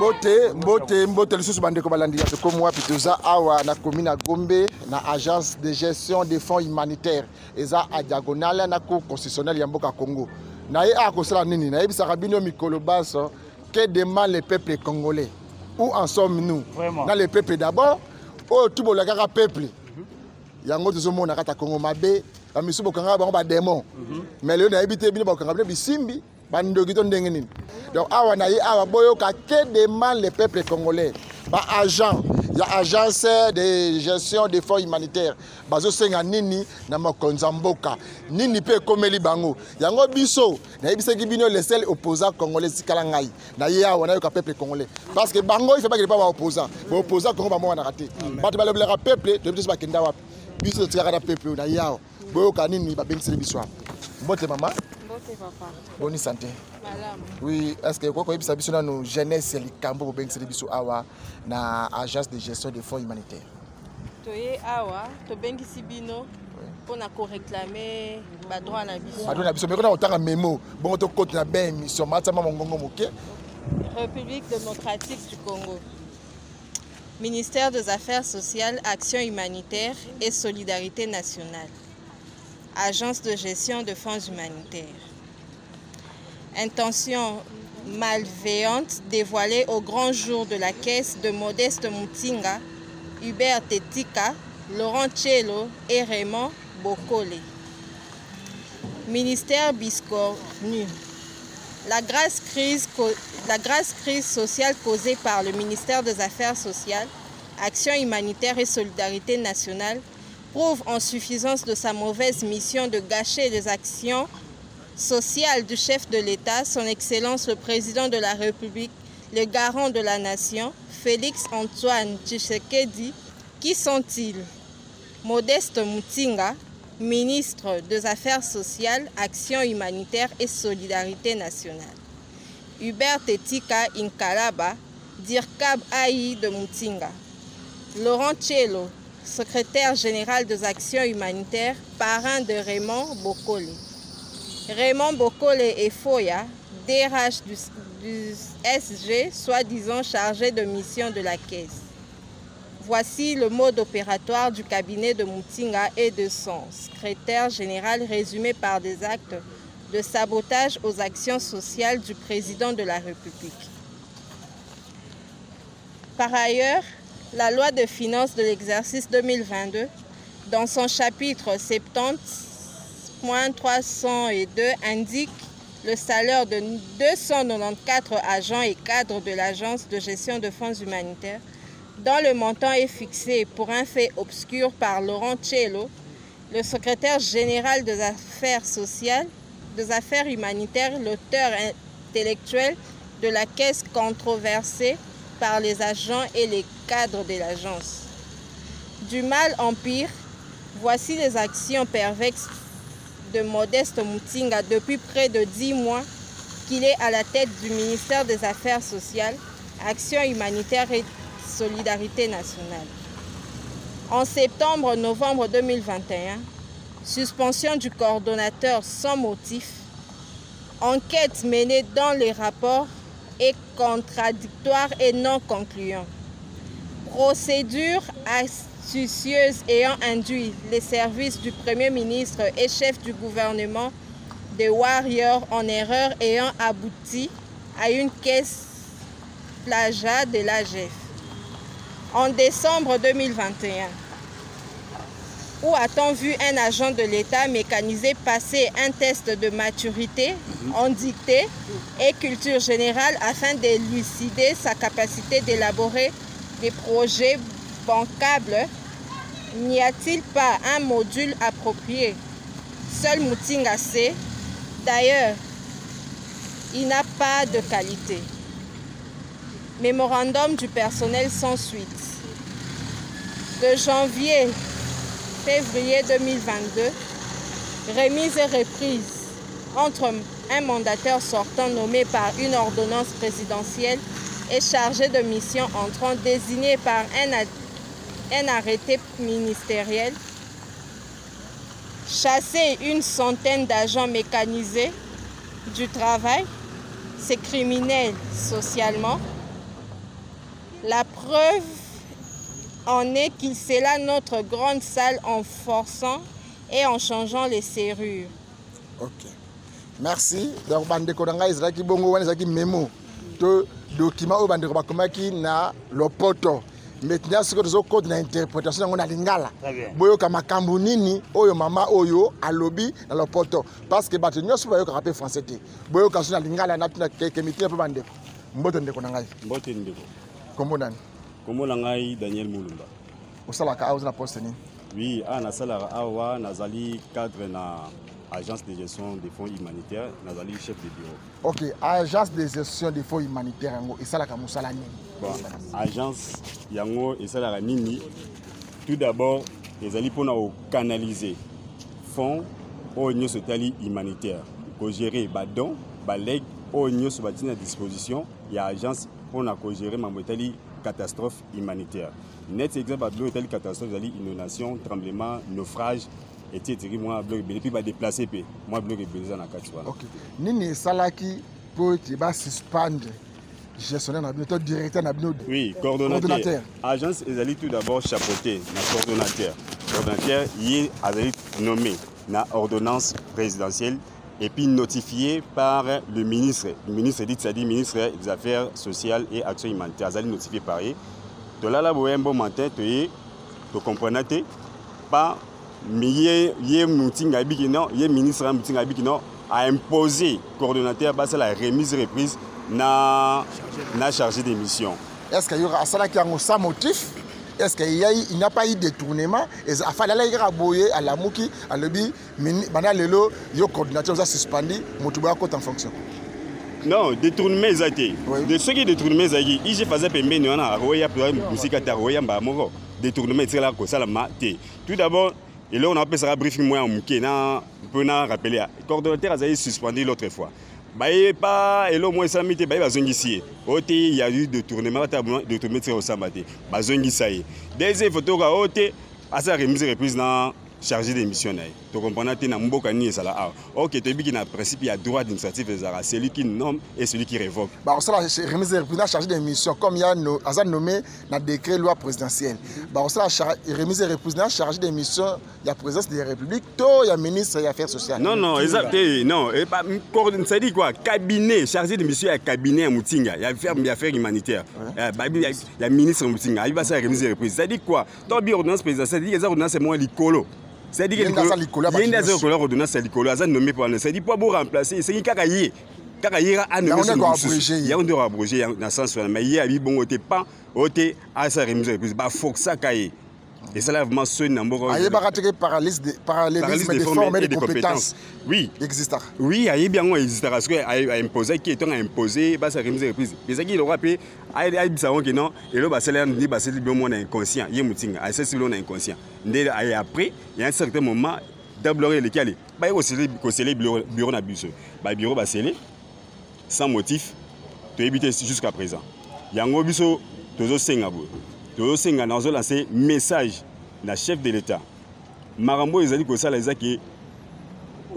Mbote, mbote, mbote lisusu bandeko balandi ya tokomi wapi. Toza awa na commune ya Gombe, na agence de gestion des fonds humanitaires, eza a diagonale na cour constitutionnelle ya mboka Congo. Na ye awa kosala nini? Nayebisaka bino mikolo baso que demande le peuple congolais? Où en sommes-nous? Na le peuple d'abord, oyo tubolakaka peuple yango tozomona kata Congo mabe. Bamisu bokangaka bango bademon, mais lelo nayebi te bino bakokanga bino bisimbi bandoki to ndenge nini. Donc awa na ye awa, boyoka que demande le peuple congolais. Baagent ya agence de gestion des fonds humanitaires bazosenga nini na mokonzi ya mboka? Nini mpe ekomeli bango? Yango biso nayebisaki bino, le seul opposant congolais etikala ngai. Na ye awa, nayoka peuple congolais, parce que bango ife bakende mpa baopposant. Baopposant Congo bamonanaka te. Bato balobelaka peuple, toyebi te so bakenda wapi. Biso totikaka na peuple oyo. Na ye awa, boyoka nini babengiseli biso awa. Mbote mama. Mbote papa. Boni santé? Malamu. Oui, est ce que okoki koyebisa biso nano jeunesse ya likambo bobengiseli biso awa na agence de gestion des fonds humanitaires? Toye awa, tobengisi bino mpona koréclamer badroit na biso. Badroit na biso. Meko na kotanga memo, bongo tokota na ben émission. Matama mongongo moke. République démocratique du Congo. Ministère des Affaires sociales, Action humanitaire et Solidarité nationale. Agence de gestion de fonds humanitaires. Intention malveillante dévoilée au grand jour de la caisse de Modeste Mutinga, Hubert Tetika, Laurent Tchelo et Raymond Bokole. Ministère biscornu. La grave crise sociale causée par le ministère des Affaires sociales, Action humanitaire et solidarité nationale prouve en suffisance de sa mauvaise mission de gâcher les actions sociales du chef de l'État, son Excellence le Président de la République, le garant de la nation, Félix Antoine Tshisekedi. Qui sont-ils? Modeste Mutinga, ministre des Affaires sociales, Action humanitaire et solidarité nationale. Hubert Tetika Inkalaba, Dircab AI de Mutinga. Laurent Tchelo, secrétaire général des actions humanitaires, parrain de Raymond Bokole. Raymond Bokole et Foya, DRH du SG, soi-disant chargé de mission de la caisse. Voici le mode opératoire du cabinet de Mutinga et de son secrétaire général, résumé par des actes de sabotage aux actions sociales du président de la République. Par ailleurs, la loi de finances de l'exercice 2022, dans son chapitre 70.302, indique le salaire de 294 agents et cadres de l'Agence de gestion de fonds humanitaires, dont le montant est fixé pour un fait obscur par Laurent Tchelo, le secrétaire général des Affaires sociales, des Affaires humanitaires, l'auteur intellectuel de la caisse controversée par les agents et les cadres de l'agence. Du mal en pire, voici les actions perverses de Modeste Mutinga depuis près de 10 mois qu'il est à la tête du ministère des Affaires sociales, Action humanitaire et solidarité nationale. En septembre-novembre 2021, suspension du coordonnateur sans motif, enquête menée dans les rapports est contradictoire et non concluant. Procédure astucieuse ayant induit les services du Premier ministre et chef du gouvernement des Warriors en erreur, ayant abouti à une caisse plagiat de l'AGF. En décembre 2021, où a-t-on vu un agent de l'État mécanisé passer un test de maturité en dictée et culture générale afin d'élucider sa capacité d'élaborer des projets bancables? N'y a-t-il pas un module approprié? Seul Mutinga sait. D'ailleurs, il n'a pas de qualité. Mémorandum du personnel sans suite. De janvier, février 2022, remise et reprise entre un mandataire sortant nommé par une ordonnance présidentielle et chargé de mission entrant désigné par un arrêté ministériel, chasser une centaine d'agents mécanisés du travail, c'est criminel socialement. La preuve en est qu'il scella notre grande salle en forçant et en changeant les serrures. Ok. Merci. Donc bandeko na ngai ezalaki bongo wana ezalaki memo to document oyo bandeko bakomaki na lopoto. Maintenant sikoyo tozokota na interprétation yango na lingala. Boyoka makambo nini oyo mama oyo alobi na lopoto parce que bato nyonso bayokaka mpe français te. Boyoka so na lingala na tuna keke mitina mpe bandeko. Mbote ndeko na ngai. Mbote ndeko. Kombo nani? Kombo na ngai Daniel Mulumba. Osalaka awa oza na poste nini? Oui, awa nasalaka awa nazali cadre na agence de gestion des fonds humanitaires, nazali chef de bureau. Ok, agence de gestion des fonds humanitaires yango esalaka mosala nini? Bon, agence yango esalaka nini? Tout d'abord, ezali mpona kocanaliser fonds oyo nyonso etali humanitaire, kogérer badon, baleg oyo nyonso batie na disposition ya agence mpona kogérer mambo etali catastrophe humanitaire. Net exemple ya biloko etali catastrophe ezali inondation, tremblement, naufrage, eti etiki mwa biloko ebele mpe badeplace mpe mwa biloko ebele eza na kati wana. Ok, nini esalaki mpo ete basuspendre gestionnaire na bino to directeur na bino? Oui, coordonnateur. Coordonnateur. Agence ezali tout d'abord chapeauté na coordonnateur. Coordonnateur ye azali nommé na ordonnance présidentielle et puis notifié par le ministre. Le ministre dit, c'est-à-dire ministre des Affaires sociales et Actions humanitaires. Azali notifié par ye. Tolala boye un bon matin, toye, to comprendre te, pas mais ye, ye Mutinga abiki non, ye ministre Mutinga abiki non, a imposé coordonnateur basala remise reprise na na chargé de mission. Est-ce que yoka asalaki yango sans motif? Est-ce qu'il y a, il n'y a pas eu détournement? Et afalala kaka boye alamuki alobi banda lelo yo coordinateur oza suspendu, moto boya kota en fonction. Non, détournement eza te. De soki détournement ezalaki, IGF aza pembeni wana, akoya mosika te, akoya mbala moko. Détournement etikalaka kosalama te. Tout d'abord, eloko na bapesaka briefing moko ya moke na mpo na rappeler, coordonnateur azali suspendu l'autre fois. Baye pa eloko moko esalami te, baye bazongisi ye. Oyo te, il y a eu détournement, ata détournement etikala kosamba te. Bazongisa ye. Deuxième photo ka oyo te, asala remise reprise na chargé de mission na ye. To comprendre te na mboka nini ezala awa. Ok, toyebi na principe ya droit administratif ezalaka celui qui nomme et celui qui révoque. Ba osala remise reprise na chargé de mission comme ya no, aza nommé na décret loi présidentielle. Ba osala remise reprise na chargé de mission ya présidence de la République to ya ministre ya affaires sociales. Non, non, eza te, non, et pas, ça dit quoi? Cabinet, chargé de mission ya cabinet ya Mutinga, ya affaires, ya affaires humanitaires. Ba, ya, ya ministre Mutinga, il va sa remise reprise. Ça dit quoi? To bi ordonnance présidentielle, ça dit ordonnance c'est moins likolo. C'est-à-dire que Yenda aza likolo ya Yenda aza bato nyonso. likolo ya ordonnance ya likolo, aza nommé pour annoncer. C'est-à-dire pour bo remplacer, c'est kaka ye. Kaka ye a nommé Yango son nde ko mosusu. abroger ye. Yango nde ko abroger ya, na sens wana. Mais ye abi bongo te pas, ote, asa remise reprise. Ba foxa ka ye. Et ça là vraiment soni na mboka oyo. Ayebaka te ke paralyse de, parallélisme Paralyse de des forme formes et de et des compétences. compétences. Oui. Existaka. Oui, ayebi yango existaka parce que a imposé qui est imposé ba sa remise reprise. Mais ça qui le rappel, ayebisa yango ke non, elo ba sala ndi ba sali bilo mona inconscient, ye mutinga, a sali bilo na inconscient. Nde aye après, il y a un certain moment d'abord le kali. Ba ye ko sele bureau, bureau na biso. Ba bureau ba sele sans motif, to éviter jusqu'à présent. Yango biso tozo senga boye. Tozo senga na zo lancer message na chef de l'État. Marambo ezali kosala eza ke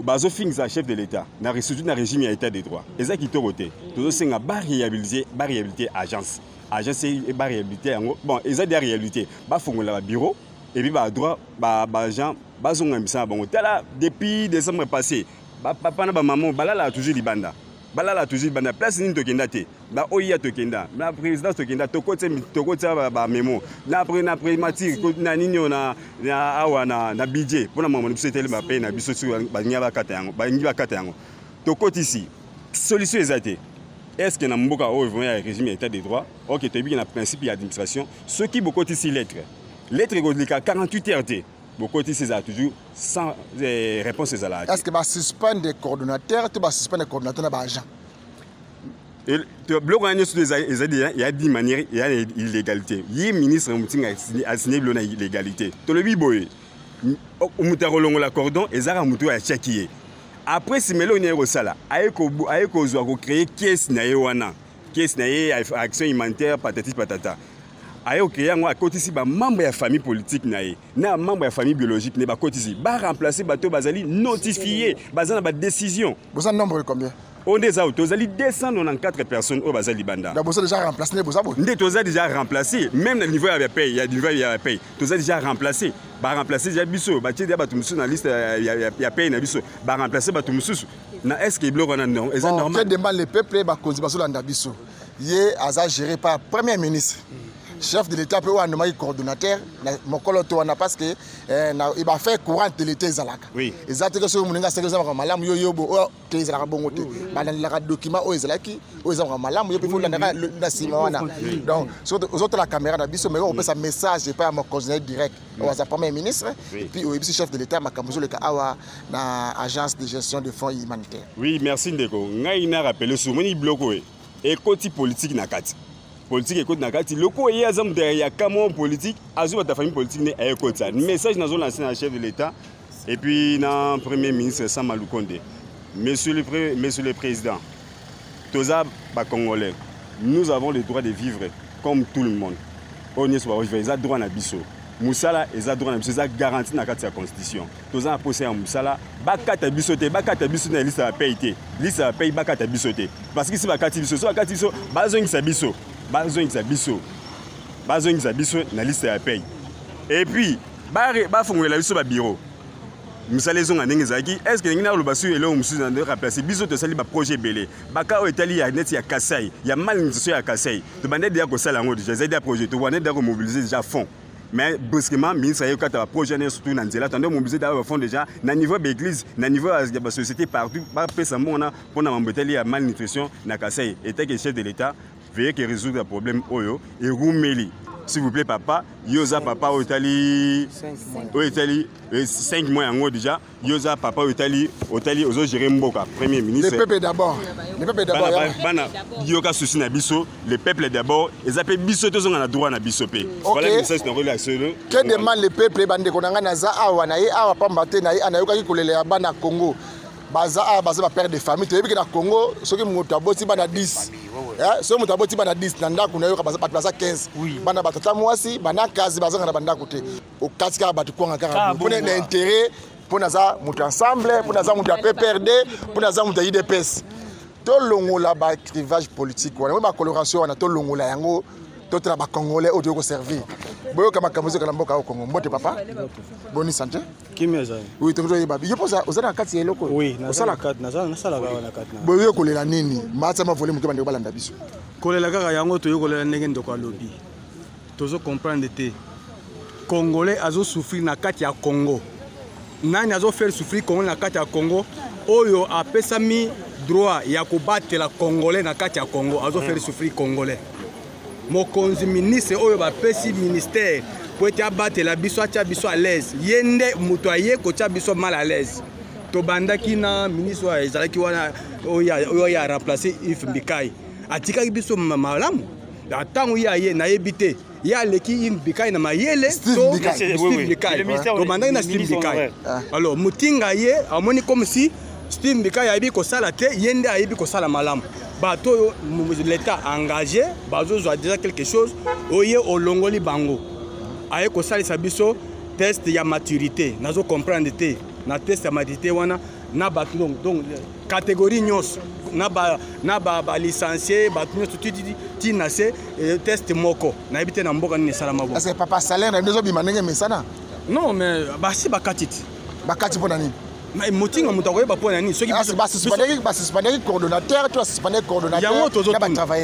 bazo fingisa chef de l'État na surtout na régime ya état de droit. Eza kitoko te. Tozo senga ba réhabiliter, ba réhabiliter agence. Agence e ba réhabiliter yango. Bon, eza de réhabiliter. Ba fongola ba bureau et puis ba droit ba ba gens bazonga misala bango. Tala depuis décembre passé, ba papa na ba maman balala toujours libanda. Balala toujours libanda. Place nini tokenda te. Ba oya tokenda. Na présidence tokenda tokote tokote ba, ba mémo. Na pré na primature na nini na na awa na na budget pona maman biso tele ba paye na biso sur ba nya ba kata yango. Ba ngi ba kata yango. Tokoti ici. Solution ezate. Est-ce que na mboka oyo vraiment ya régime ya état de droit? OK, toyebi na principe ya administration, ceux qui bokoti si lettre. Lettre ekoleka 48 heures te. Bokoti si ezala toujours sans réponse ezala te. Est-ce que ba suspendre coordonnateur to ba suspendre coordonnateur na ba agent? Et to biloko wana nyonso eza eza ya di manière ya illégalité. Ye ministre Mutinga a signé biloko na illégalité. Tolobi boye. Moto akolongola cordon ezaka moto oyo atiaki ye. Après simelo ni kosala, aye ko aye kozwa ko créer caisse na ye wana. Caisse na ye action humanitaire patati patata. Aye okeye yango, akotisi bamembre ya famille politique na ye na membre ya famille biologique ne. Bakotisi, baremplace bato bazali notifie, baza na badécision. Boza nombre combien? Oyo nde eza, tozali 294 personnes oyo baza libanda. Donc boza déjà remplacé nde boza boye? Nde toza déjà remplacé, même na niveau ya paye, ya niveau ya paye, toza déjà remplacé. Baremplace déjà biso, batie déjà bato mosusu na liste ya paye na biso, baremplace bato mosusu na. Est ce que biloko wana non eza normal? Que demande le peuple? Bakonzi bazolanda biso. Ye aza géré par premier ministre, chef de l'État mpe oyo anomaki coordonnateur na mokolo to wana, parce que na baaffaire courante de l'État ezalaka, eza te ke soki moninga asaki eza makambo malamu, yo yobo oyo te. Ezalaka bongo te. Balandelaka document oyo ezalaki, oyo eza makambo malamu, yo mpe fo olandaka na nsima wana. Donc soki ozotala caméra na biso, mais okopesa message epai ya mokonzi na ye direct oyo aza premier ministre, et puis oyebisi chef de l'État makambo ezoleka awa na agence de gestion de fonds humanitaire. Oui, merci ndeko. Ngai na rappele, so omoni biloko oyo ekoti politique na kati, politique ekoti na kati. Loko ye aza moto ya kamo politique, azwi bato ya famille politique nde ayekotisa. Message nazolance na chef de l'État et puis na premier ministre Sama Lukonde: monsieur le président, toza bacongolais, nous avons le droit de vivre comme tout le monde. Oyo nyonso bavivre eza droit na biso. Mosala eza droit na biso, eza garanti na kati ya constitution. Toza na posa ya mosala. Bakata biso te, bakata biso na liste ya paye te. Liste ya paye, bakata biso te, parce que si bakati biso, so bakati biso, bazongisa biso, bazongisa biso, bazongisa biso na liste ya paye et puis bafongolela biso babureau, mosala ezonga ndenge ezalaki. Est ce que ndenge naloba su eloko mosusu na remplace biso? Tosali baprojet ebele, baka oyo etali ya neti ya Kasai, ya malnutrition ya Kasai, tobande deya kosala yango déjà, ezali deya projet, tobande deya komobiliser déjà fonds. Mais brusquement ministre aye kokata baprojet nyonso surtout na nzela. Tande mobiliser deya bafonds déjà na niveau ya baéglise, na niveau ya basociété, partout bapesa mbongo wana mpona mambo etali ya malnutrition na Kasai. Etaki chef de l'État, veuillez que résoudre problème oyo erumeli, s'il vous plaît. Papa, yo oza papa oyo etali, oyo etali 5 mois yango déjà. Yo oza papa oyo etali, otali ozogérer mboka, premier ministre. Le peuple d'abord, le peuple d'abord. Bana, yoka souci na biso. Le peuple d'abord, eza mpe biso tozonga na droit na biso mpe. Voilà message na kolela solo. Que demande le peuple? Bandeko na ngai, naza awa na ye awa pamba te na ye nayokaki kolela ya bana Congo. Baza awa, baza bapère de famille. Toyebi ke na Congo, soki moto aboti bana 10, soki moto aboti bana 10 na ndako, nayoka bato baza 15, bana batata mwasi, bana kazi bazanga na bandako te. Okati kaka bato kwanga kaka mpona na intérêt, mpo naza moto ensemble, mpo naza moto ya PPRD, mpo naza moto ya UDPS. Tolongola baclivage politique wana, oyo bacoloration wana, tolongola yango. Totala bacongolais oyo toyei koservir. Boyoka makambo ezoka na mboka oyo Congo. Mbote papa, boni santé? Kimia ezali. Oui, toki toyeba yo mpo oza na kati ya eloko? Oui, nasalaka, nasalaka wana kati na. Boyo kolela nini? Matisa mavole moke, bandeko balanda biso. Kolela kaka yango toyei kolela ndenge ndeko alobi. Tozo comprendre te. Congolais azosouffrir na kati ya Congo. Nani azofaire souffrir Congolais na kati ya Congo? Oyo apesami droit ya kobatela Congolais na kati ya Congo azofaire souffrir Congolais. Mokonzi, ministre oyo bapesi ministère po ete abatela biso, atia biso à l'aise, ye nde moto aye kotia biso mal à l'aise. Tobandaki na ministre oyo ezalaki wana, oyo ya remplace Yves Mbikai, atikaki biso malamu. Ntango ye aye, nayebi te ye aleki Yves Mbikai na mayele. Steve Mbikai, tobandaki na Steve Mbikai. Alors Motinga ye amoni comme si Steve Mbikai ayebi kosala te, ye nde ayebi kosala malamu. Bato oyo l'État engagé bazozwa déjà quelque chose, oye olongoli bango, aye kosalisa biso test ya maturité. Nazo comprendre te na test ya maturité wana na bato donc catégorie nyonso, na balicencié, ba bato nyonso ti na se, test moko. Nayebi te na mboka nini esalama bo. Parce que papa, salaire na bino ezobima ndenge mesana? Non, mais basi bakati ti. Bakati mpo na nini? Motinga moto akoyeba mpo na nini. Soki basuspendaki coordonnateur to basuspendaki coordonnateur?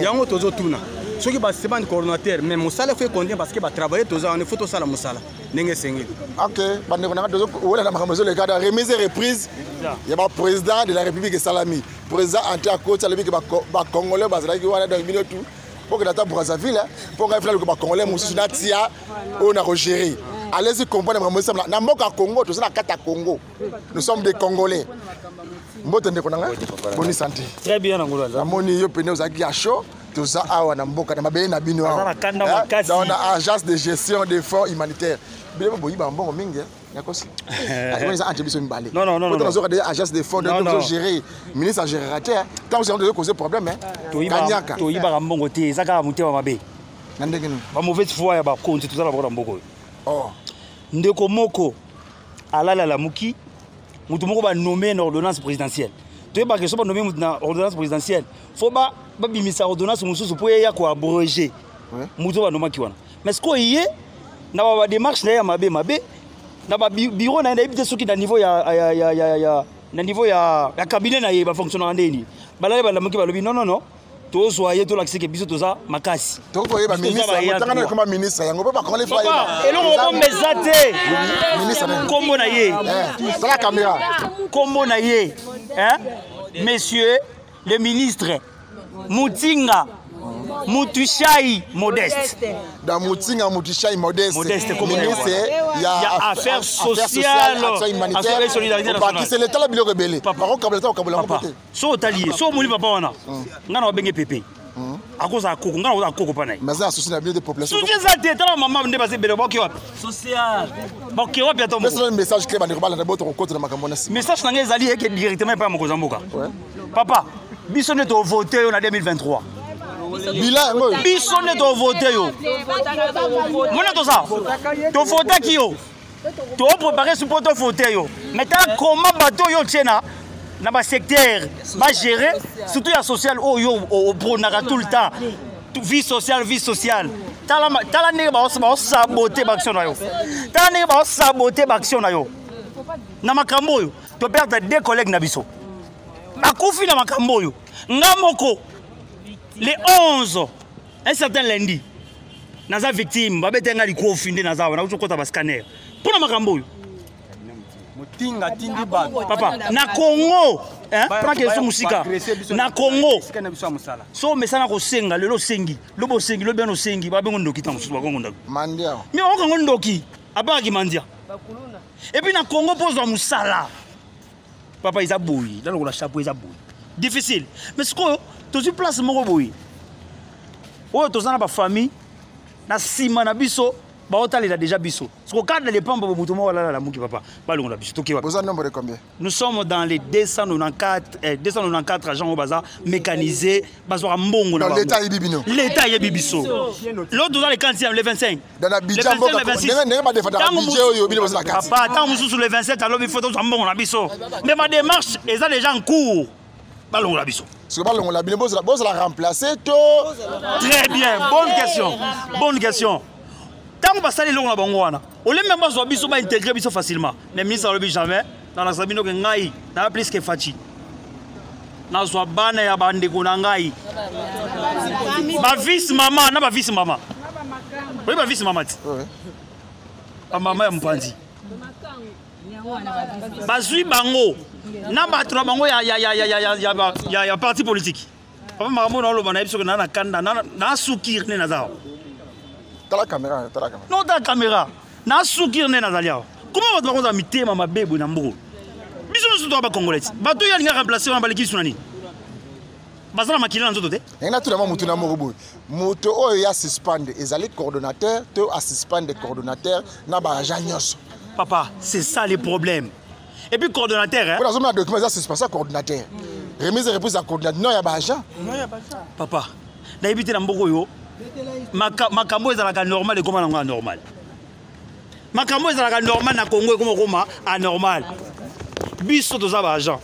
Yango tozotuna. Soki basuspendre coordonnateur, mais mosala faut econtinue, parce que batravaille toza wana, faut tosala mosala ndenge esengeli. Ok, bandeko nanga, tozowelana makambo ezoleka da remise reprise ya baprésident de la République esalami. Président ante akoti, alobi ke bacongolais bazalaki wana. Donc bino tu bokenda ata Brazzaville mpo ngai fina luka bacongolais mosusu natia oyo na kogérer. Allez-y comprendre makambo esamla na mboka ya Congo. Toza na kati ya Congo, nous sommes des Congolais. Mbote ndeko na ngai, boni santé? Très bien, Nangola. Namoni yo pene ozalaki ya chaud. Toza awa na mboka na mabele na bino awa na agence de gestion des fonds humanitaires. Bino boyiba mbongo mingi, nakosi? Eza entre biso mibale. Nazoka déjà agence de fonds tozogérer, ministre agérera te. Ntango sango tozo cause problème. Kanyaka. Toyibaka mbongo te, eza kaka motema mabe. Na ndenge nini? Ba mauvaise foi ya bakonzi toza na bango na mboka oyo. Oh. Ndeko moko alali alamuki, moto moko banome na ordonnance présidentielle. Toyebaka so banome moto na ordonnance présidentielle, fo babimisa ordonnance mosusu mpo eya koabroge moto oyo banomaki wana. Mais sikoyo ye na badémarche na ye ya mabe mabe na babureau na ye, nayebi te soki na niveau ya na niveau ya cabinet na ye bafonctionnaka ndeni. Balali balamuki, balobi: "Non, non, non, tozwa ye, tolakisa ke biso toza makasi." Tokoyeba ministre yango, tanga na ekoma ministre yango mpe bakongoli. Papa, eloko moko eza te. Ministre nani? Nkombo na ye Tala caméra. Nkombo na ye, hein? Monsieur le ministre Mutinga Mutushai Modeste. Dans Mutinga Mutushai Modeste. Modeste, kombo na ye. Ministre ya Ya affaires sociales, action humanitaire. Action et solidarité nationale. Obakisi letala biloko ebele. Papa. Bakokabula te, bakabula yango Papa, te. So otali ye, so omoni papa wana, ngai na babenge pepe, akozala koko, ngai nakozala koko mpa na ye. Mais aza na souci na bino de population. Soki eza te, tala mama nde baza ebele, baoke wapi? Baoke wapi? Ata moko. Pesa message clé, bandeko balanda bo, tokokota na makambo na nsima. Message na ngai ezali eke directement epai ya mokonzi ya mboka. Papa, biso nde tovote yo na 2023. Bilan yango oyo. Biso nde tovote yo, mona toza tovotaki yo, toprépare su mpo tovote yo. Mais tala koma bato oyo otie na basecteur bagere, surtout ya social oyo oprônaka tout le temps, vie sociale, vie sociale. Tala tala ndenge baosabote baaction na yo, tala ndenge baosabote baaction na yo na makambo oyo. Toperdre deux collègues na biso, bakufi na makambo oyo. Nga moko, le 11, un certain lundi, naza victime, babete nga likofi. Nde naza awa, nauti kokɔta bascanner mpo na makambo oyo. Motinga atindi bato. Papa, na Congo, mpona keso mosika na Congo. Esika na biso ya mosala. So omesana kosenga, lelo osengi, lobi osengi, lobi wana osengi, babengo ndoki. Ntango mosusu bakongo ndoki. Mandia. Mi bakokango ndoki, abangaki mandia. Et puis na Congo, mpo ozwa mosala, papa, eza boye, nalokola chapeau, eza boye difficile. Mais sikoyo tozwi place moko boye oyo toza na bafamille na nsima na biso, baotalela déjà biso. Siko cadre lepamba bo, moto moko alala lamuki, papa, balongola biso, toke wapi? Boza nombre de combien? Nous sommes dans les 294, 294 agents oyo baza mécanisé, bazwaka mbongo na Donc bango. l'État ayebi bino. L'État ayebi biso. L'autre toza le 40e, le 25. Dans la budget mboka, ndenge badefendaka budget oyo bino boza na kati. Papa, ntango mosusu le 27 alobi fo tozwa mbongo na biso, mais badémarche eza déjà en cours, balongola biso. Soki balongola bino, bozala remplace to? Très bien, bonne question, bonne question. Ntango basali eloko na bango wana, olembe bazwa biso, baintégrer biso facilement. Mais ministre alobi: "Jamais nalakisa bino ke ngai naa plus que Fatshi, nazwa bana ya bandeko na ngai, bavice mama na bavice mama." Oyi bavice mama ti bamama ya mopanzi, bazwi bango na bato na bango ya parti politique. Papa, makambo na oloba, nayebi soki naa na kanda, nasukir nde naza awa. Tala caméra, tala caméra. Non, tala caméra, nasukir nde nazali awa. Koma bato bakozala mitema mabe boye na mboka? Biso nyonso toka bacongolais ti bato oyo alinga remplace wana, baleki biso na nini? Baza na makila na nzoto te. Ndenge natuna mwa motu na moko boye: moto oyo ya suspendre ezali coordonnateur to asuspendre coordonnateur na baagent nyonso? Papa, c'est ça le problème. Et puis coordonnateur, hein? Mpo nazomona document eza suspension ya coordonnateur, remise et reprise ya coordonnateur, non ya baagent. Papa, nayebi te na mboka oyo makambo ezalaka normal ekóma nango anormal, makambo ezalaka normal na Congo ekóma okóma anormal. Biso toza baagent,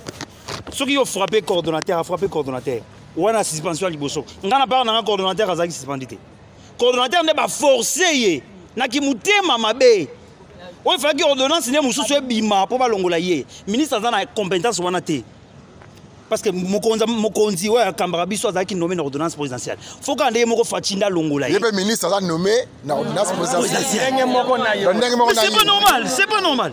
soki yo frappe coordonnateur, afrappe coordonnateur wana, suspension ya liboso. Ngai na part nanga, coordonnateur azalaki suspendi te. Coordonnateur nde baforce ye naki motema mabe oyo efalaki ordonnance nde mosusu ebima mpo balongola ye. Ministre aza na compétence wana te, parce que mokonzi oyo akambaka biso azalaki nommé na ordonnance présidentielle. Fo kaka ndenge moko Fatshi nde alongola ye. Ye mpe ministre aza nommé na ordonnance présidentielle. Ndenge moko na yo. Donc, ndenge moko Mais na c'est pas ye. normal, c'est pas normal.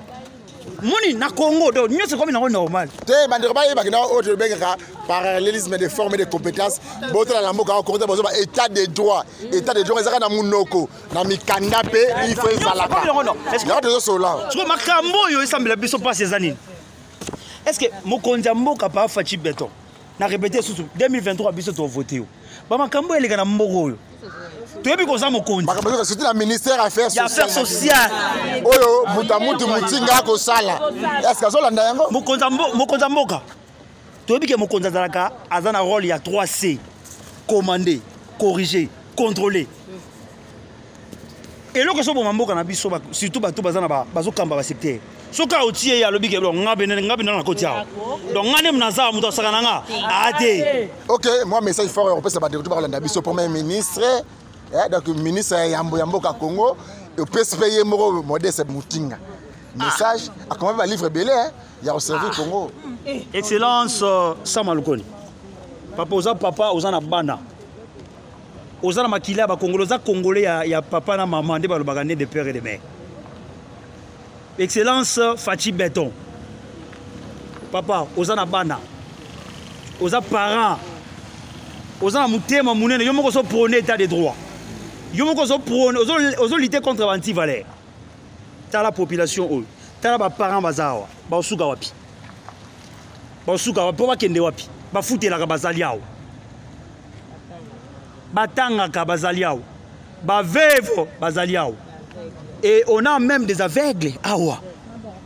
Moni na Congo, donc nyonso ekomi nango normal. Te, bandeko bayebaki na oyo tobengaka parallélisme de forme de compétence. Botala na mboka Kongo te, bozoba état de droit. État de droit ezaka na munoko, na mikanda mpe il faut ezalaka. Yango tozosola. Siko makambo oyo esambela biso mpasi eza nini? Est ce que mokonzi ya mboka pa Fatshi Béton, na répété susu, 2023 biso tovote yo, bamakambo eleka na mboka oyo, toyebi koza mokonzi. Makambo ezoka surtout na ministère affaires ya affaires sociales oyo moto amutu Mutinga akosala, est ce que azolanda yango? Mokonzi ya mboka, toyebi ke mokonzi azalaka, aza na rôle ya 3C: commander, corriger, contrôler. Eloko ezoboma mboka na biso, surtout bato baza na bazokamba basecteur. Soki aotie ye, alobi ke nga bene, nga bene na koti awa, donc nga nde naza moto asaka na nga ate. Ok, moi, message fort ya kopesa bandeko to bakolanda biso, premier ministre, donc ministre ya yambo ya mboka Congo, opesi mpe ye moko Modeste Mutinga message. Akoma mpe balivre ebele ya koservir Congo. Excellence Sama Lukoni, papa, oza papa, oza na bana, oza na makila ya bakongole, oza congolais ya papa na mama, nde balobaka né de père et de mère. Excellence Fatshi Béton, papa, oza na bana, oza parent, oza na motema monene. Yo moko ozoprône état de droit, yo moko ozoprône, ozolutte contre baantivaleur. Tala population oyo, tala baparent baza awa, baosuka wapi? Baosuka wapi mpo bakende wapi? Bafutelaka, bazali awa, batangaka, bazali awa, baveuve bazali awa, et on a même des aveugles awa,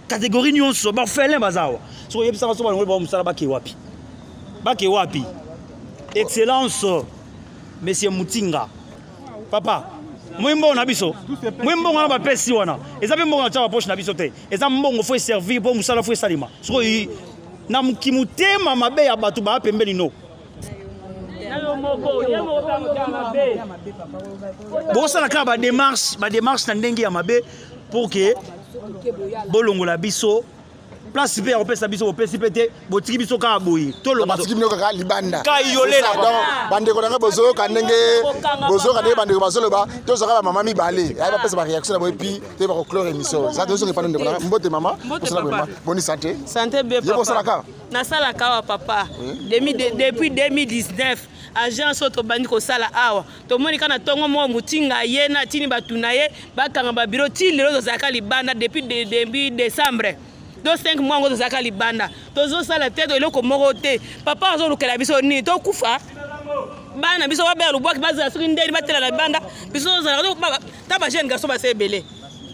catégorie nyonso, baorphelin baza awa. Soki oyebisaka so balongoli bao mosala, bake wapi? Bake wapi? Excellence monsieur Mutinga, papa, moi mbongo na biso, moi mbongo wana bapesi wana, eza mpe mbongo na tia bapoche na biso te. Eza mbongo faut eservir mpo mosala faut esalema. Soki na motema mabe ya bato baya pembeni, no bosala kaka badémarche, badémarche na ndenge ya mabe pour ke bolongola biso place mpe ya kopesa biso, bopesi mpe te, botiki biso kaka boye. Batiki bino kaka libanda. Kayolela. Donc bandeko na ngai, bozoyoka ndenge, bozoyoka ndenge bandeko bazoloba. Tozwaka bamama mibale aye bapesa baréaction na boye, puis te bakoclore émission. Za tozonga epano. Ndeko na ngai, mbote mama. Osala boye, boni santé? Santé bien. Ye bosalaka? Nasalaka awa, papa, depuis 2019. Agence oyo tobandi kosala awa, tomoni kaka na ntongo moko Motinga ye na atini bato na ye bakanga babiro. Ti lelo tozalaka libanda depuis début décembre, do 5 mois yango tozalaka libanda, tozosala te eloko moko te. Papa azolukela biso nini? Tokufa, bana biso babela lubwaki, bazala soki ndeni batela na libanda. Biso tozalaka ta bajeune garçon basa ebele,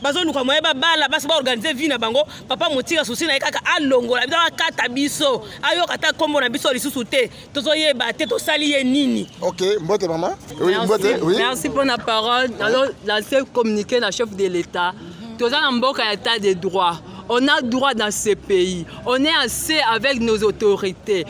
bazoluka moye babala basi, baorganize vie na bango. Papa Motika, susi na ye kaka alongola biso, akata biso, ayoka ata nkombo na biso lisusu te. Tozoyeba te tosali ye nini. Ok, mbote mama. Oui, mbote, oui. Merci pour la parole. Alors, lancer communiqué na chef de l'État. Toza na mboka ya état de droit, on a droit dans ce pays, on est assez avec nos autorités.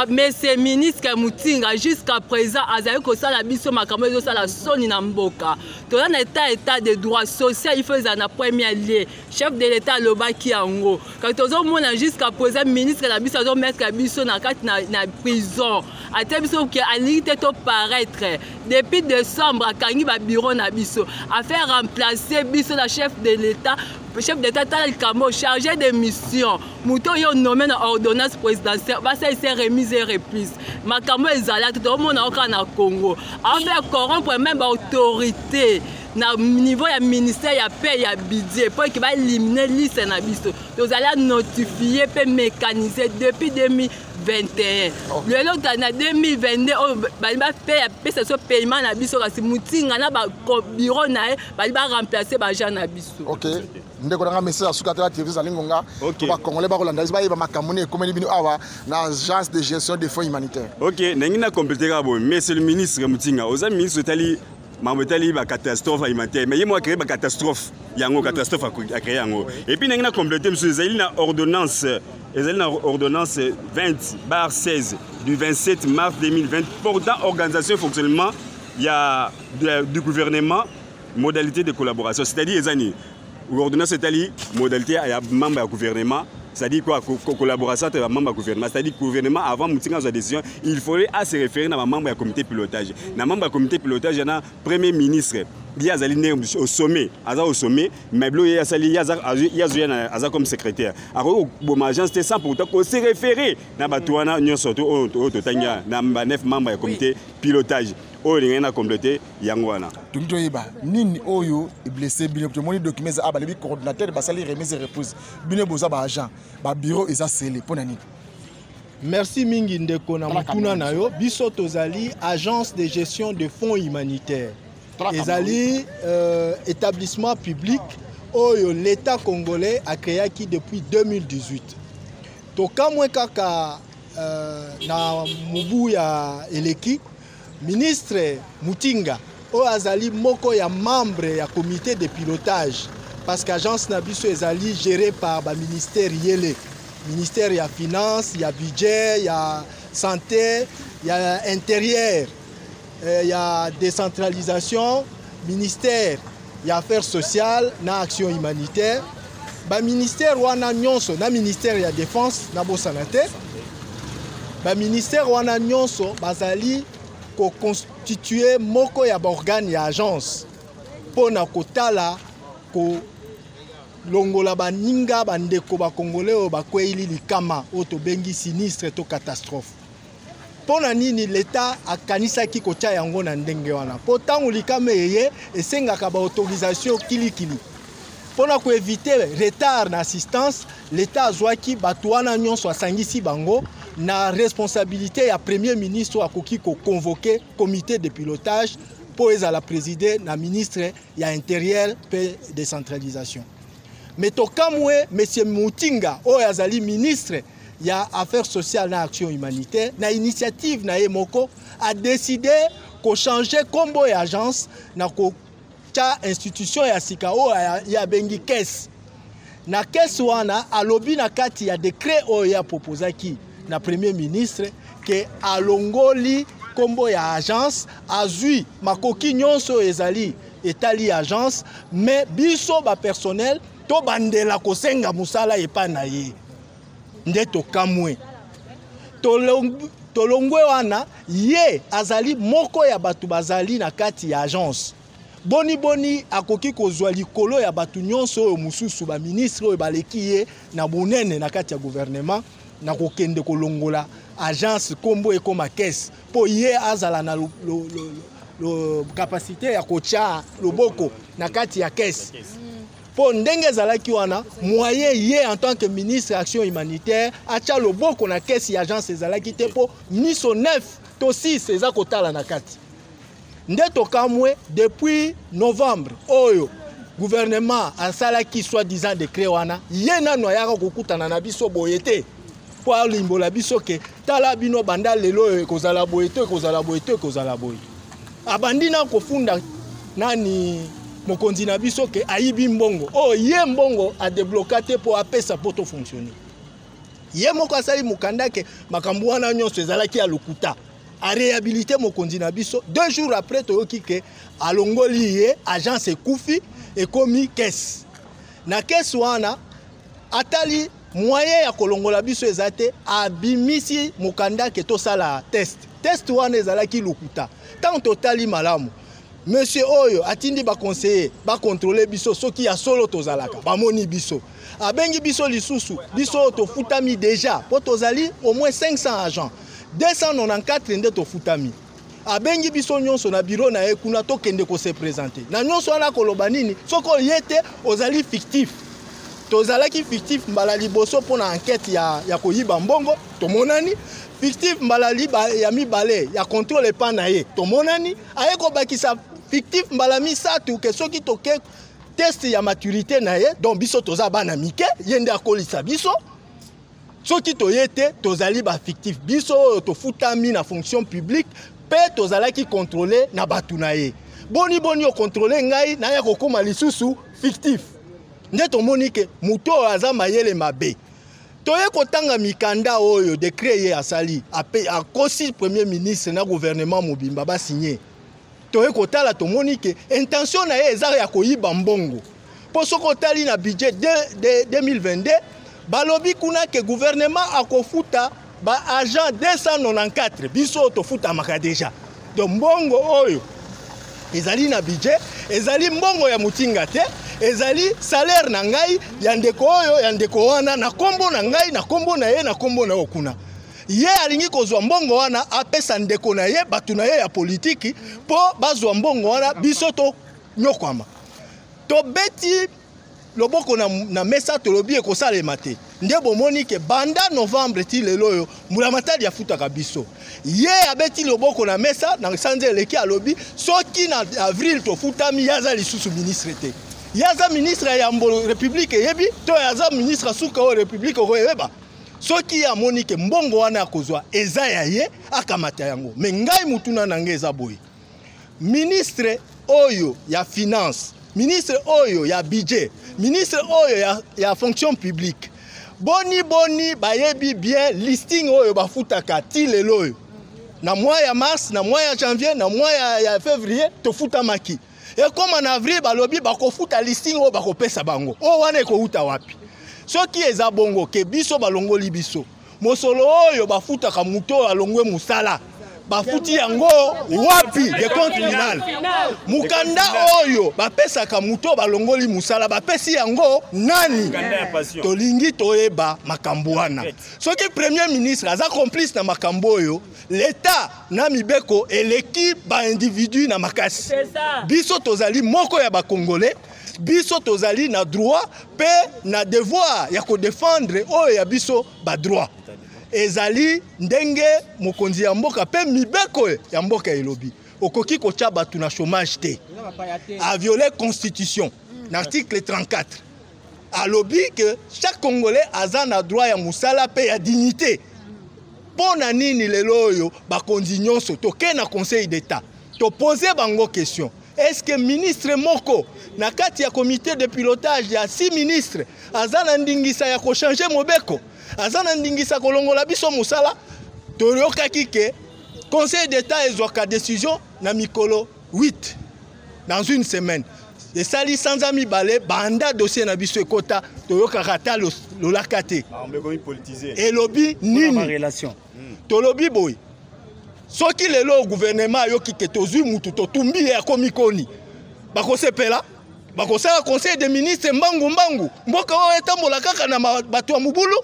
Mais ce ministre Mutinga, jusqu'à présent azali kosala biso makambo ezosala soni na mboka. Toza na état de droit social, il faut ezala na premier lieu. Chef de l'État alobaki yango. Kasi tozomona jusqu'à présent ministre na biso azomettre biso na kati na prison, ate biso ke alingi te toparaître. Depuis décembre akangi babiro na biso, afaire remplacer biso na chef de l'État. Chef d'État, tala likambo, chargé de mission, moto oyo nommé na ordonnance présidentielle, basalisa remise et reprise. Makambo ezala te, tozomona kaka na Congo afaire corrompre même baautorité na niveau ya ministère ya paie, ya budget, mpo eke baélimine liste na biso. Tozali notifié mpe mécanisé depuis 2021. Lelo na 2022 oyo bali bapeya pesa biso paiement na biso, kasi Mutinga na babiro na ye bali baremplace baagent na biso. Ok, ndeko nanga, message asuka. Tala télévision ezali ngonga po bacongolais bakolanda biso, bayeba makambo nini ekomeli bino awa na agence de gestion des fonds humanitaires. Ok, ndenge na complété kaka boye, monsieur le ministre Mutinga, oza ministre etali mambo etali bacatastrophe alimentaire, mais ye moko acréé bacatastrophe yango, catastrophe acréé yango. Et puis ndenge na complété mosusu, ezali na ordonnance 20/16 du 27 mars 2020 portant organisation et fonctionnement ya du gouvernement, modalité de collaboration. C'est-à-dire eza nini? Ordonnance etali modalité ya membre ya gouvernement, c'est-à-dire quoi? Collaboration entre membre ya gouvernement, c'est-à-dire gouvernement, avant Mutinga azwa décision, il faudrait à se référer na bamembre ya comité pilotage. Na membre ya comité pilotage na premier ministre, ye azali nde au sommet, aza au sommet, mais bilo ye asali, ye azoya, aza comme secrétaire, akoki koboma agence te sans pourtant kose référer na bato wana nyonso oyo totangi na baneuf membre ya comité pilotage. Oyo elingai na complété yango wana. Tolingi toyeba nini oyo eblesse bino. Tomoni document eza, balobi coordonnateur basali remise et reprise. Bino boza baagent, babiro eza scellé, mpo na nini? Merci mingi, ndeko, na motuna na yo. Biso tozali agence de gestion de fonds humanitaire, ezali établissement public oyo l'État congolais acréaki depuis 2018. Tokamwe kaka na mobu ya eleki, ministre Mutinga Oyo azali moko ya membre ya comité de pilotage, parce que agence na biso ezali gérée par ba ministère yele, ministère ya finance, ya budget, ya santé, ya intérieur, ya décentralisation, ministère ya affaires sociales na action humanitaire. Baministère wana nyonso na ministère ya défense, nabosana te, baministère wana nyonso bazali koconstituer moko ya baorgane ya agence mpo na kotala kolongola baninga, bandeko bakongole oyo bakweyili likama oyo tobengi sinistre to catastrophe. Mpo na nini leta akanisaki kotia yango na ndenge wana? Mpo ntango likama eye, esengaka baautorisation kilikili. Mpo na koéviter retard na assistance, leta azwaki bato wana nyonso, asangisi bango na responsabilité ya premier ministre oyo akoki koconvoquer comité de pilotage mpo ezala présidé na ministre ya intérieur mpe décentralisation. Mais tokamwe, monsieur Mutinga oyo azali ministre ya affaires sociales na action humanitaire, na initiative na ye moko adécidé kochanger nkombo ya agence na kotya institution ya sika oyo ye abengi caisse. Na caisse wana, alobi na kati ya décret oyo ye aproposaki na premier ministre ke alongoli nkombo ya agence, azwi makoki nyonso oyo ezali etali agence, mais biso bapersonnel tobandela kosenga mosala epai na ye. Nde tokamwe, tolongwe wana. Ye azali moko ya bato bazali na kati ya agence. Boni boni akoki kozwa likolo ya bato nyonso oyo mosusu, baministre oyo baleki ye na bonene na kati ya gouvernement, na kokende kolongola agence, nkombo ekóma caisse, mpo ye azala na lo capacité ya kotya loboko na kati ya caisse? Mpo ndenge ezalaki wana, moyen ye en tant que ministre action humanitaire atya loboko na caisse ya agence ezalaki te, mpo miso 9 to 6 eza kotala na kati. Nde tokamwe, depuis novembre oyo gouvernement asalaki soi-disant décret wana, ye nano ayaka kokutana na biso boye te mpo alimbola biso ke tala bino, banda lelo oyo ekozala boye to ekozala boye to ekozala boye. Abandi na kofunda nani, mokonzi na biso, ke ayibi mbongo oyo ye mbongo adébloquer te mpo apesa mpo tofonctionner. Ye moko asali mokanda ke makambo wana nyonso ezalaki ya lokuta, aréhabilité mokonzi na biso. 2 jours après, toyoki ke alongoli ye, agence ekufi, ekomi caisse. Na caisse wana, atali moyen ya kolongola biso eza te, abimisi mokanda ke tosala test. Test wana ezalaki lokuta. Ntango totali malamu, monsieur oyo atindi baconseiller bacontrôler biso soki ya solo tozalaka. Bamoni biso, abengi biso lisusu, biso oyo tofutami déjà, mpo tozali au moins 500 agents, 294 nde tofutami. Abengi biso nyonso na biro na ye kuna, tokende kose présenter. Na nyonso wana, koloba nini? Soki oye te, ozali fictif. Tozalaki fictif mbala liboso mpo na enquête ya koyiba mbongo, tomonani fictif. Mbala ya mibale ya contrôle epa na ye, tomonani. Aye kobakisa fictif mbala misato ke soki toke test ya maturité na ye, donc biso toza bana mike, ye nde akolisa biso. Soki toye te, tozali bafictif. Biso oyo tofutami na fonction publique mpe tozalaki contrôle na bato na ye, boni boni ocontrôler ngai, naya kokóma lisusu fictif? Nde tomoni ke moto oyo aza mayele mabe. Toye kotanga mikanda oyo, décret ye asali, akosi premier ministre na gouvernement mobimba basigner. Toye kotala, tomoni ke intention na ye eza ya koyiba mbongo, mpo soki otali na budget de 2022, balobi kuna ke gouvernement akofuta baagent 294. Biso oyo tofutamaka déjà, donc mbongo oyo ezali na budget ezali mbongo ya Motinga te, ezali salaire na ngai, ya ndeko oyo, ya ndeko wana, na nkombo na ngai, na nkombo na ye, na nkombo na yo kuna. Ye alingi kozwa mbongo wana, apesa ndeko na ye, bato na ye ya politiki, mpo bazwa mbongo wana, biso tonyokwama. Tobeti loboko na mesa, tolobi ekosalema te. Nde bomoni ke banda novembre ti lelo oyo, mbulamatadi afutaka biso. Ye abeti loboko na mesa na sanza eleki, alobi soki na avril tofutami, ye aza lisusu ministre te. Ye aza ministre ya yambo république eyebi to aza ministre ya suka oyo république okoyeba? Soki ye amoni ke mbongo wana ya kozwa eza ya ye, akamata yango. Mais ngai, mutuna na ngai eza boye: Ministre oyo ya finance, ministre oyo ya budget, ministre oyo ya fonction publique, boni boni bayebi bien listing oyo bafutaka ti lelo oyo. Na mois ya mars, na mois ya janvier, na mois ya février tofutamaki. Ekoma na avril balobi bakofuta listing oyo bakopesa bango. Oyo wana ekouta wapi? Soki eza bongo ke biso balongoli biso, mosolo oyo bafutaka moto oyo alongwe mosala, bafuti yango wapi? De compte final. Mokanda oyo bapesaka moto oyo balongoli mosala, bapesi yango nani? Tolingi toyeba makambo wana. Soki premier ministre aza complice na makambo oyo, l'État na mibeko eleki ba individu na makasi. Biso tozali moko ya ba Congolais, biso tozali na droit pe na devoir ya ko défendre oyo ya biso ba droit. Ezali ndenge mokonzi ya mboka pe mibeko ya mboka elobi. Okoki kotia bato na chômage te. A violer constitution na article 34. Alobi que chaque Congolais aza na droit ya mosala pe ya dignité. Mpo na nini lelo oyo bakonzi nyonso toke na Conseil d'État topose bango question? Est-ce que ministre moko na kati ya comité de pilotage ya 6 ministres aza na ndingisa ya kochanger mobeko, aza na ndingisa kolongola biso mosala? Toyokaki ke Conseil d'État ezwaka décision na mikolo 8 dans une semaine. Esali sanza mibale banda dossier na biso ekota, toyokaka ata lolaka te. Elobi nini? Tolobi boye, soki lelo gouvernement ayoki ke tozwi mutu totumbi ye akomi koni, bakosepela, bakosala conseil des ministres mbangu mbangu, mboka oyo etambola kaka na bato ya mobulu.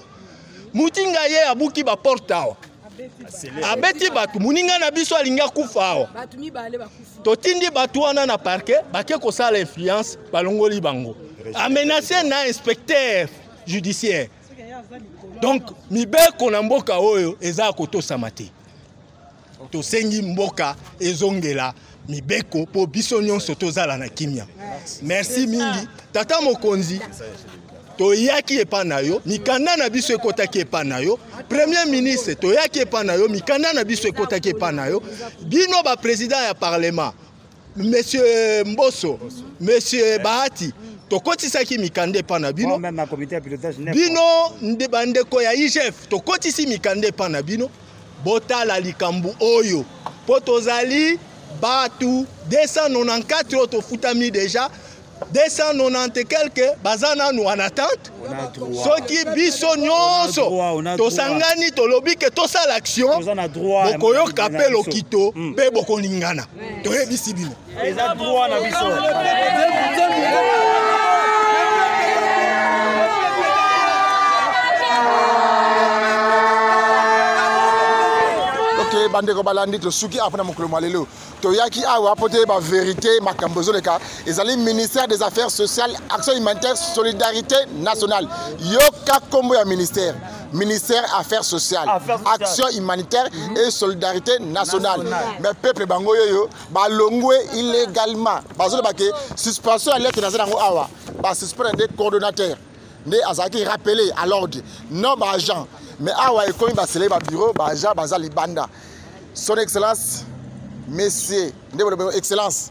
Mutinga ye abuki ba porte awa, abeti bato, moninga na biso alingi akufa awa, totindi bato wana na parquet, bake kosala influence, balongoli bango, amenace na inspecteur judiciaire. Donc mibeko na mboka oyo eza kotosama te. Tosengi mboka ezongela mibeko po biso nyonso tozala na kimia. Merci mingi tata mokonzi, toyaki epa na yo, mikanda na biso ekotaki epa na yo. Premier ministre, toyaki epa na yo, mikanda na biso ekotaki epa na yo. Bino ba président ya parlement, monsieur Mboso, monsieur Bahati, tokotisaki mikanda epa na bino. Bino nde bandeko ya IGF, tokotisi mikanda epa na bino. Botala likambo oyo po tozali batu 294 oyo tofutami déjà, 290 quelque baza nanu en attente. Soki biso nyonso tosangani tolobi ke tosala action, bokoyoka pe lokito pe bokolingana. Toyebisi bino. Eza droit na biso. Ok, bandeko balandi, tosuki awa mpona mokolo mwa lelo. Toyaki awa mpo toyeba vérité makambo ezoleka. Ezali ministère des Affaires sociales, Action humanitaire, Solidarité nationale. Yoka kombo ya ministère. Ministère Affaires sociales, Action humanitaire et Solidarité nationale. Mais peuple bango yoyo balongwe illégalement. Bazoloba ke suspension ya lettre naza nango awa. Ba suspendre des coordonnateurs. Nde azalaki rappelé à l'ordre. Non ba agent. Mais awa ekomi ba sele ba bureau, ba agent baza libanda. Son Excellence, monsieur, nde bolobi Excellence,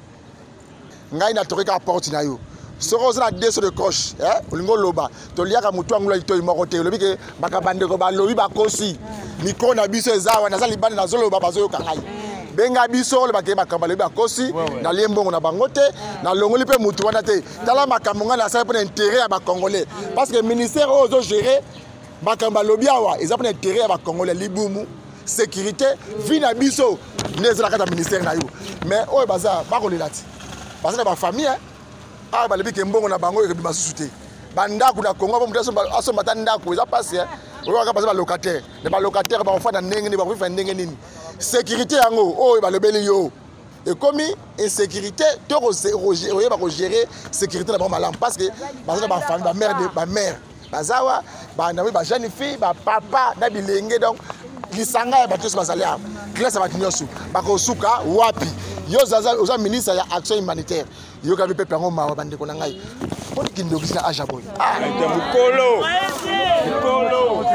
ngai na toki kaka porte na yo. Soki oza na deux sauts de croche, hein, olingi oloba, toliaka motu angula litoyi moko te, olobi ke baka bandeko balobi bakosi. Micro na biso eza awa, naza libanda nazoloba bazoyoka ngai. Benga biso oloba ke makambo balobi bakosi, nalie mbongo na bango te, nalongoli mpe motu wana te. Tala makambo ngai nasali mpona intérêt ya ba Congolais. Parce que ministère oyo ozo gérer makambo balobi awa eza mpona intérêt ya ba Congolais, libumu, sécurité, vie na biso nde eza na kati ya ministère na yo. Mais oyo baza bakolela ti. Baza na ba famille, hein. Awa balobi ke mbongo na bango ekobima susu te. Ba ndako na Congo, moto asomba ata ndako, eza pasi, hein. Oyo kaka baza ba locataire. Mais ba locataire bakofanda ndenge nini, bakofanda ndenge nini. Sécurité yango oyo balobeli yo ekomi insécurité, to oyeba ko gérer sécurité na bango malamu, parce que baza na ba famille, ba mère de, ba mère bazawa, ba na ba jeune fille, ba papa na bilenge. Donc lisanga ya bato nyonso bazali awa, classe ya bato nyonso bakosuka wapi? Yo oza ministre ya action humanitaire, yoka mpe peuple yango mawa. Bandeko na ngai, poni kindokisi na age ya boye. Mokolo. Mokolo.